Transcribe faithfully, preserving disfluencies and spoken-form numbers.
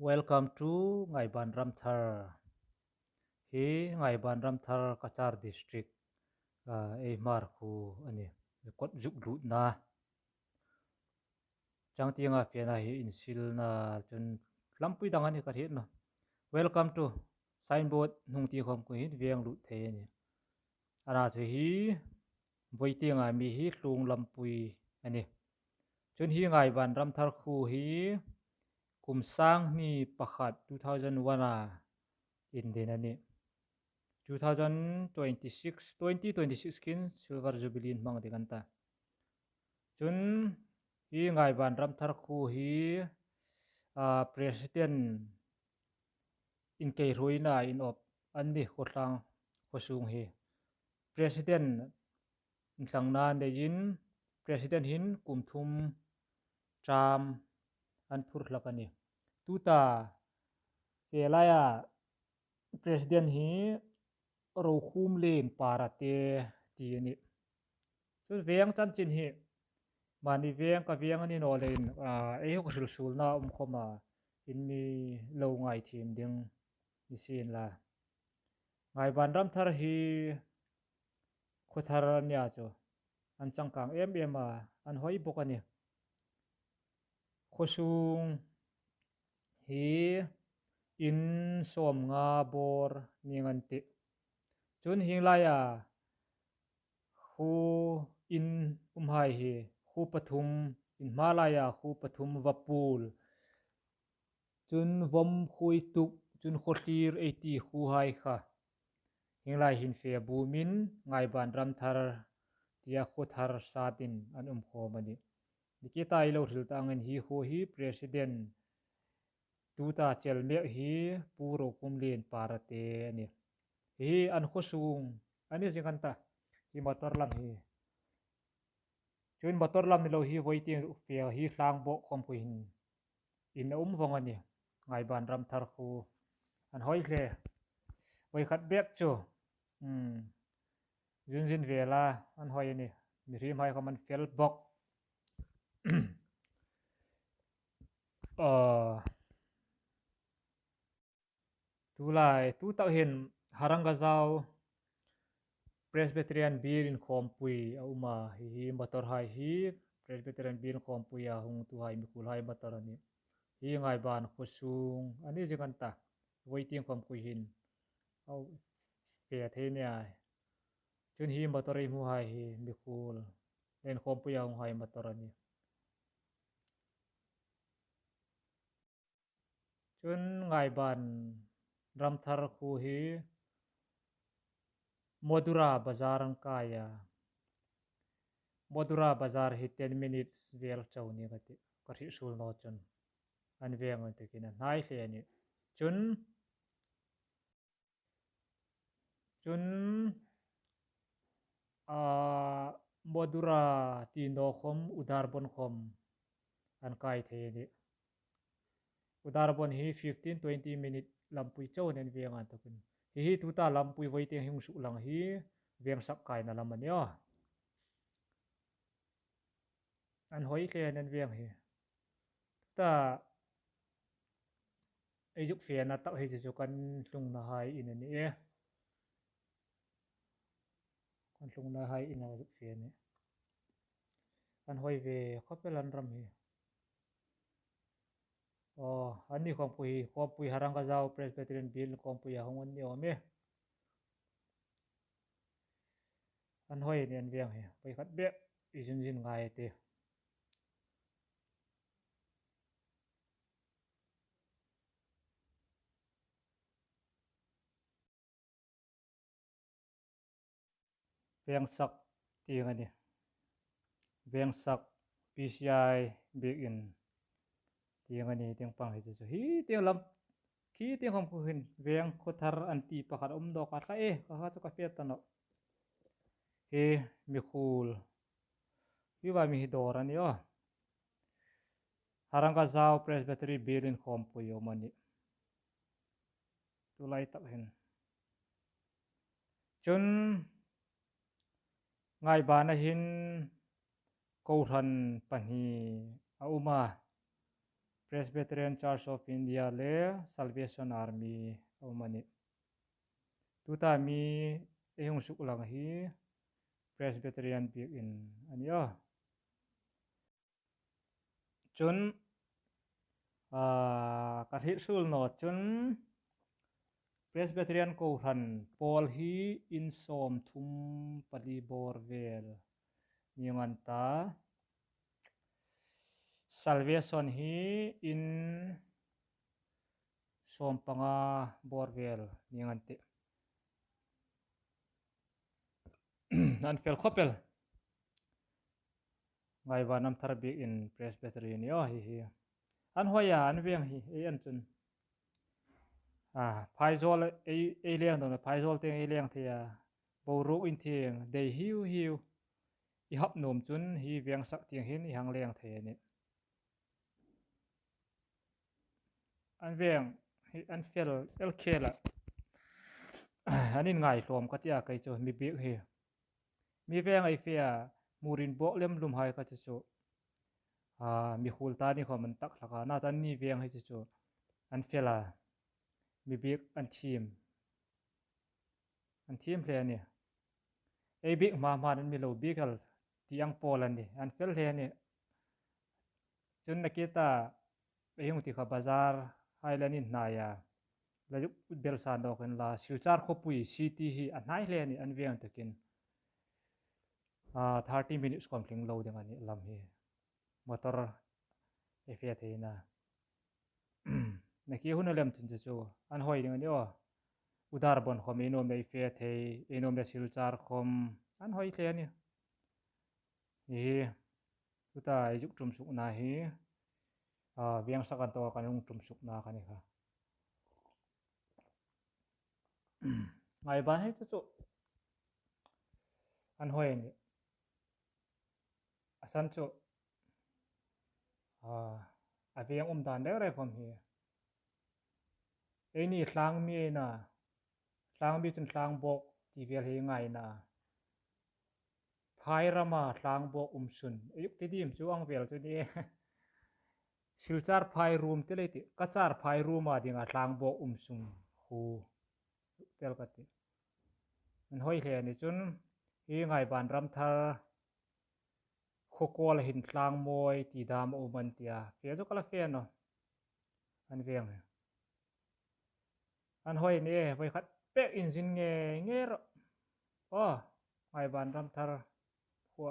Welcome to Ngaiban Ramthar. Hi Ngaiban Ramthar Cachar District, ah, ei Hmar khuo a nih. Kot zuk lutna. Chang tienga fena hi insilna chun lampui dang a nih ka hriet nawh. Welcome to signboard hnung ti khawm khuo hin veng lut thei a nih. Ana chu hi voi tienga mi hi tlung lampui a nih. Chun hi Ngaiban Ramthar khuo hi kum sang hni pakhat two thousand one a indin a nih. Two thousand twenty-six, twenty twenty-six khin Silver Jubilee an hmang ding an ta. Chun hi Ngaiban Ramthar khuo hi, ah, President inkeihruoina inawp an nih, khawtlang khawsung hi. President intlangna neiin President hin kum thum term an phur hlak a nih. Tuta fe laia President hi Rokhum Lenpara te ti a nih. Chu veng chanchin hi mani veng ka veng a ni naw leiin, ah, ei hung hril suolna um khawma in mi lo ngaithiem ding ni sien la. Ngaiban Ramthar hi khuothar a nia chu an changkang em em a, an hoi bawk a nih. Khawsung hi in sawmnga bawr ning an tih. Chun hieng laia khuo in umhai hi khuo pathum, in hma laia khuo pathum, Vapul, chun Vawm, Khuoituk, chun Khawthlir ei ti khuohai kha hieng lai hin fe bumin Ngaiban Ramthar tia khuothar satin an um khawm a nih. Nikita ei lo hril ta angin hi khuo hi President tuta chel mek hi Pu Rokhum Lenpara te a nih. Hi an khawsung a ni zing an ta. Hi motor lam hi. Chun motor lam ni lo hi voi tieng fe hi tlang bawk khawm khuo hin in a um vong a nih. Ngaiban Ramthar khuo an hoi hle. Voi khat bek chu, hmm, zunzin vela an hoi a nih. Mihriemhai khawm an fel bawk. Ah, tulai, tu tak hin Harangajao Presbyterian Biel Inkhawmpui a um a, hi, hi motor hai hi Presbyterian Biel Inkhawmpui a hungtuhai mikhuolhai motor a nih. Hi Ngaiban khawsung a ni zing an ta. Voi tieng khawm khuo hin a fe thei nia. Chun hi motor ei hmuhai hi mikhuol Inkhawmpui a hunghai motor a nih. Chun Ngaiban Ramthar khuo hi Madura Bazar an kai a. Madura Bazar hi ten minutes vel chau ni ka tih, ka hril suol naw chun. An veng an tikin a hnai hle a nih. Chun Chun, ah, Madura ti naw khawm, Udarbond khawm an kai thei a nih. Udarbond hi fifteen twenty minute lampui chau a nih an veng an takin. Hi hi tuta lampui voi tieng hung suk lang hi veng sak kaina lam a nih a. An hoi hle an veng hi. Ta ei zuk fena tak hi chu kan tlungna hai in a nih e. Kan tlungna hai in a zuk fe a nih. An hoi ve khawp el an ram hi. Aw, anni khawmpui, khawmpui Harangajao Presbyterian Biel Inkhawmpui a hung an ni awm e. An hoi a nih an veng hi. Voi khat bek ei zunzin ngai a tih. Veng sak tieng a nih. Veng sak P C I biekin tieng a nih, tieng pang hi chu. Hi tieng lam, khi tieng khawm khuo hin veng khawthar an ti pakhat a um dawk a, tla e, kha kha chu ka fe ta nawh. Hi mikhuol. Hi va mi hi dawr a nih aw. Harangajao Presbytery Biel Inkhawmpui a um a nih. Tulai tak hin. Chun Ngaibana hin kohran pahni a um a. Presbyterian Church of India le Salvation Army a um a nih. Tuta mi ei hung suklang hi Presbyterian biekin a nih a. Chun, ah, ka hriet suol naw chun Presbyterian kohran pawl hi in sawmthum pali bawr vel ni ngan ta. Salvation hi in sawmpanga bawr vel ni ngan tih. An fel khawp el. Ngaiban ram thar biekin Presbyterian a nih hi hi. An hoi a, an veng hi, ei en chun. Ah, phaizawl ei, ei leng dong, phaizawl tieng ei leng thei a. Boruok inthieng, dei hiu hiu. I hap nuom chun hi veng sak tieng hin i hang leng thei a nih. An veng hi an fel el khel a. An inngai hlawm ka tia kei chu mi biek hi. Mi veng ei fe a, murin bawk lem lum hai ka chu chu. Ah, mi khul ta ni khawm an tak hlak a, na tan ni veng hi chu chu. An fel a. Mi biek an thiem. An thiem hle a nih. Ei biek hma hma an mi lo biek el ti ang pawl a nih. An fel hle a nih. Chun nakie ta ei hung ti kha bazar hai le an inhnai a. La zuk bel sa nawk inla Silchar khawpui city hi a hnai hle a nih an veng takin. Ah, thirty minutes khawm tling lo ding a nih lam hi. Motor ei fe thei na. Nakie hun a lem chun chu chu an hoi ding a nih aw. Udarbond khawm ei nuom le ei fe thei, ei nuom le Silchar khawm an hoi hle a nih. Hi hi, tuta ei zuk ṭum sukna hi, ah, veng sak an tawk kan hung ṭum sukna kha ni kha. Ngaiban hi chu chu an hoi a nih. A san chu, ah, a veng um dan reng reng khawm hi. Eini tlang mi ei na, tlang mi chun tlang bawk ti vel hi ngai na. Phai rama tlang bawk um sun. Ei zuk ti dim chu ang vel chu ni. Silchar phai rum ti lei ti. Kachar phai ruma dinga tlang bawk um sun. Hu. Tel ka ti. An hoi hle a nih chun. Hi Ngaiban ram thar. Khuo kuola hin tlang mawi ti dam a um an tia. Fe chu ka la fe naw. An veng hi. An hoi a nih, voi khat pek inzin nge nge rawh. Aw, Ngaiban ram thar khuo.